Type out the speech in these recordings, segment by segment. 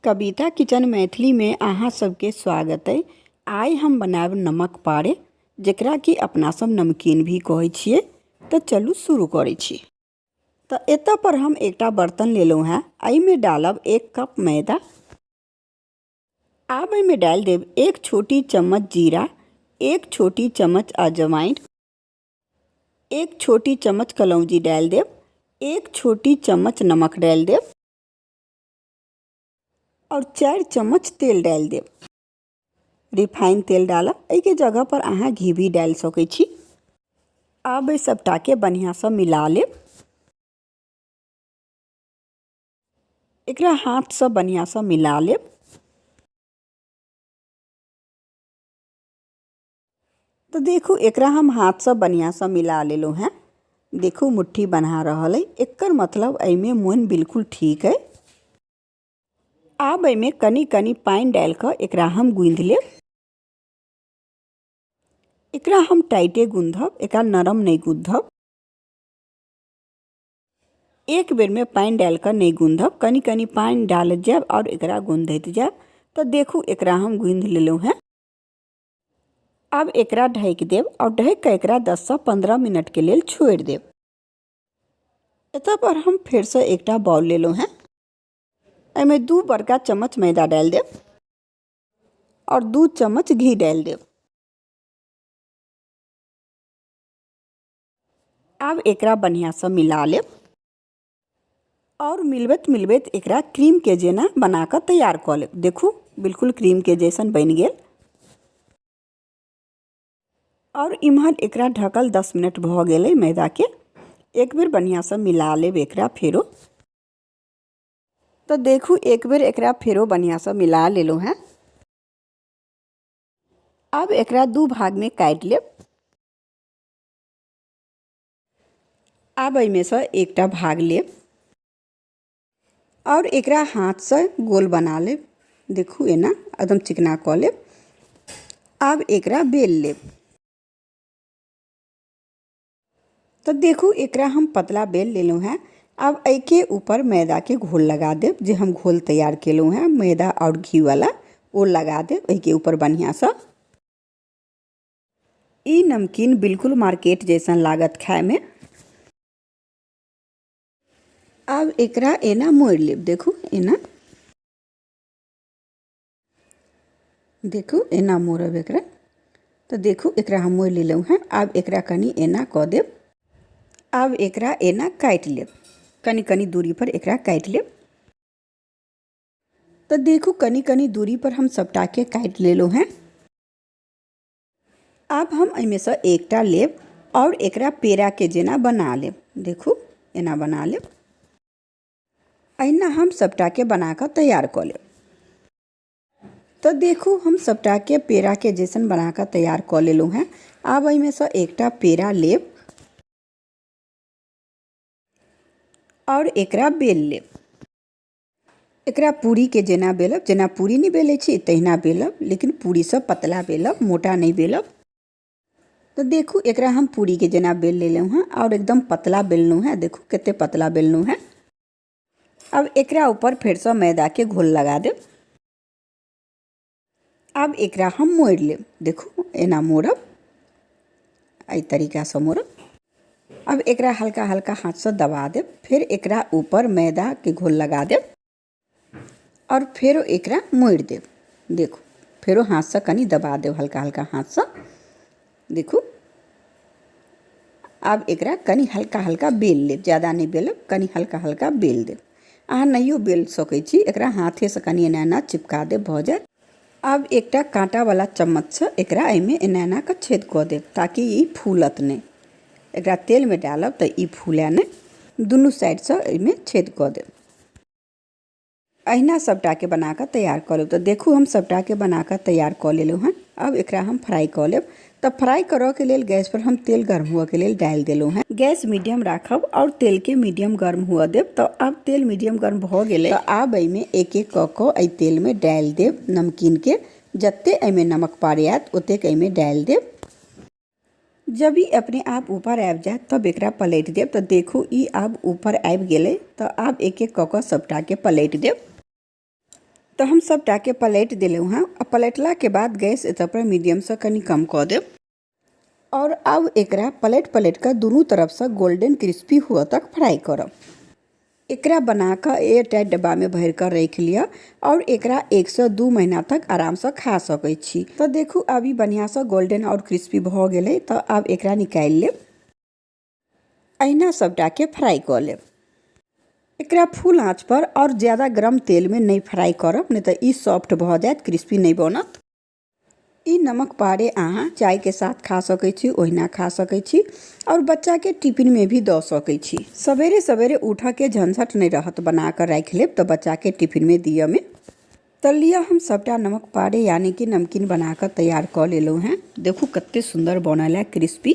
कविता kitchen मैथिलीमे अहाँ सबके स्वागत अइ। आइ हम बनायब नमक पारे, जकरा कि अपना सब नमकीन भी कहै छियै। तऽ चलू शुरू करै छी। तऽ एतऽ पर हम एकटा बर्तन लेलहुँ हेँ, एहिमे डालब 1 कप मैदा। आब एहिमे डालि देब 1 छोटी चम्मच जीरा, 1 छोटी चम्मच अजवाइन, 1 छोटी चम्मच कलौंजी डालि देब, 1 छोटी चम्मच नमक डालि देब और 4 चम्मच तेल डालि देब। रिफाइन तेल डालब, एहिके जगह पर अहाँ घी भी डालि सकै छी। आब एहि सबटाके बढ़िआँसँ मिला लेब। एकरा हाथसँ बढ़िआँसँ मिला लेब। तऽ देखू एकरा हम हाथसँ बढ़िआँसँ मिला लेलहुँ हेँ। देखू मुट्ठी बन्हा रहल अइ, एकर मतलब एहिमे मोन बिल्कुल ठीक अइ। आब एहिमे कनि कनि पानि डालि कऽ एकरा हम गूँधि लेब। एकरा हम टाइटे गूँधब, एकरा नरम नहि गूँधब। एक बेरमे पानि डालि कऽ नहि गूँधब, कनि कनि पानि डालैत जायब आओर एकरा गूँधैत जायब। तऽ देखू एकरा हम गूँधि लेलहुँ हेँ। आब एकरा ढकि देब आओर ढकि कऽ एकरा 10 सँ 15 मिनटके लेल छोड़ि देब। एतऽ पर हम फेरसँ एकटा बाउल लेलहुँ हेँ। एहिमे 2 बड़का चम्मच मैदा डालि देब आओर 2 चम्मच घी डालि देब। आब एकरा बढ़िआँसँ मिला लेब आओर मिलबैत मिलबैत एकरा क्रीमके जेना बना कऽ तैयार कऽ लेब। देखू बिल्कुल क्रीमके जैसन बनि गेल। आओर इम्हर एकरा ढकल 10 मिनट भऽ गेलै मैदाके। एक बेर बढ़िआँसँ मिला लेब एकरा फेरो। तऽ देखू एक बेर एकरा फेरो बढ़िआँसँ मिला लेलहुँ हेँ। आब एकरा 2 भागमे काटि लेब। आब एहिमेसँ एकटा भाग लेब आओर एकरा हाथसँ गोल बना लेब। देखू एना एकदम चिकना कऽ लेब। आब एकरा बेल लेब। तऽ देखू एकरा हम पतला बेल लेलहुँ हेँ। आब एहिके ऊपर मैदाके घोल लगा देब, जे हम घोल तैयार केलहुँ हेँ मैदा आओर घीवला, ओ लगा देब एहिके ऊपर बढ़िआँसँ। ई नमकीन बिल्कुल मार्केट जैसन लागत खायमे। आब एकरा एना मोड़ि लेब। देखू एना, देखू एना मोड़ब एकरा। तऽ देखू एकरा हम मोड़ि लेलहुँ हेँ। आब एकरा कनि एना कऽ देब। आब एकरा एना काटि लेब, कनि कनि दूरी पर एकरा काटि लेब। तऽ देखू कनि कनि दूरी पर हम सबटाके काटि लेलहुँ हेँ। आब हम एहिमेसँ एकटा लेब आओर एकरा पेड़ाके जेना बना लेब। देखू एना बना लेब। अहिना हम सबटाके बना कऽ तैयार कऽ लेब। तऽ देखू हम सबटाके पेड़ाके जैसन बना कऽ तैयार कऽ लेलहुँ हेँ। आब एहिमेसँ एकटा पेड़ा लेब आओर एकरा बेल लेब। एकरा पूरीके जेना बेलब, जेना पूरी नहि बेलै छी तहिना बेलब, लेकिन पूरीसँ पतला बेलब, मोटा नहि बेलब। तऽ देखू एकरा हम पूरीके जेना बेल लेलहुँ हेँ आओर एकदम पतला बेललहुँ हेँ। देखू कते पतला बेललहुँ हेँ। आब एकरा ऊपर फेरसँ मैदाके घोल लगा देब। आब एकरा हम मोड़ि लेब। देखू एना मोड़ब, एहि तरीकासँ मोड़ब। अब एकरा हल्का हल्का हाथसँ दबा देब। फेर एकरा ऊपर मैदाके घोल लगा देब आओर फेरो एकरा मोड़ि देब। देखू फेरो हाथसँ कनि दबा देब, हल्का हल्का हाथसँ। देखू आब एकरा कनि हल्का हल्का बेल लेब, ज्यादा नहि बेलब, कनि हल्का हल्का बेल देब। अहाँ नहियो बेल सकै छी, एकरा हाथेसँ कनि एना एना चिपका देब, भऽ जायत। आब एकटा काँटावला चम्मचसँ एकरा एहिमे एना एना कऽ छेद कऽ देब ताकि ई फूलत नहि। एकरा तेलमे डालब तऽ ई फूलए नहि। दुनू साइडसँ एहिमे छेद कऽ देब। अहिना सबटाके बना कऽ तैयार कऽ लेब। तऽ देखू हम सबटाके बना कऽ तैयार कऽ लेलहुँ हेँ। अब एकरा हम फ्राई कऽ लेब। तऽ फ्राई करऽके लेल गैस पर हम तेल गर्म हुअके लेल डालि देलहुँ हेँ। गैस मीडियम राखब आओर तेलके मीडियम गर्म हुअ देब। तऽ आब तेल मीडियम गर्म भऽ गेलै। तऽ आब एहिमे एक एक कऽ कऽ एहि तेलमे डालि देब नमकीनके। जते एहिमे नमक पारे आयत ओतेक एहिमे डालि देब। जब ई अपने आप ऊपर आबि जायत तब एकरा पलटि देब। तऽ देखू ई आब ऊपर आबि गेलै। तऽ आब एक एक कऽ कऽ सबटाके पलटि देब। तऽ हम सभटाके पलटि देलहुँ हेँ आ पलटलाके बाद गैस एतऽ पर मीडियमसँ कनि कम कऽ देब आओर आब एकरा पलटि पलटि कऽ दुनू तरफसँ गोल्डन क्रिस्पी हुअ तक फ्राइ करब। एकरा बना कऽ एयर टाइट डब्बामे भरि कऽ राखि लिअ आओर एकरा 1 सँ 2 महीना तक आरामसँ खा सकै छी। तऽ देखू, आब ई बढ़िआँसँ गोल्डन आओर क्रिस्पी भऽ गेलै, तऽ आब एकरा निकालि लेब। अहिना सभटाके फ्राइ कऽ लेब। एकरा फुल आँच पर आओर ज्यादा गरम तेलमे नहि फ्राइ करब, नहि तऽ ई सॉफ्ट भऽ जायत, क्रिस्पी नहि बनत। ई नमक पारे अहाँ चायके साथ खा सकै छी, ओहिना खा सकै छी आओर बच्चाके टिफिनमे भी दऽ सकै छी। सवेरे सवेरे उठऽके झंझट नहि रहत, बना कऽ राखि लेब तऽ बच्चाके टिफिनमे दिअमे। तऽ लिअ, हम सभटा नमक पारे यानी कि नमकीन बना कऽ तैयार कऽ लेलहुँ हेँ। देखू, कते सुन्दर बनल है क्रिस्पी।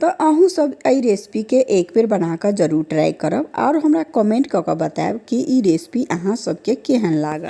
तऽ अहूँ सब एहि रेसिपीके एक बेर बना कऽ जरूर ट्राइ करब आओर हमरा कमेंट कऽ कऽ बतायब कि ई रेसिपी अहाँ सबके केहन लागल।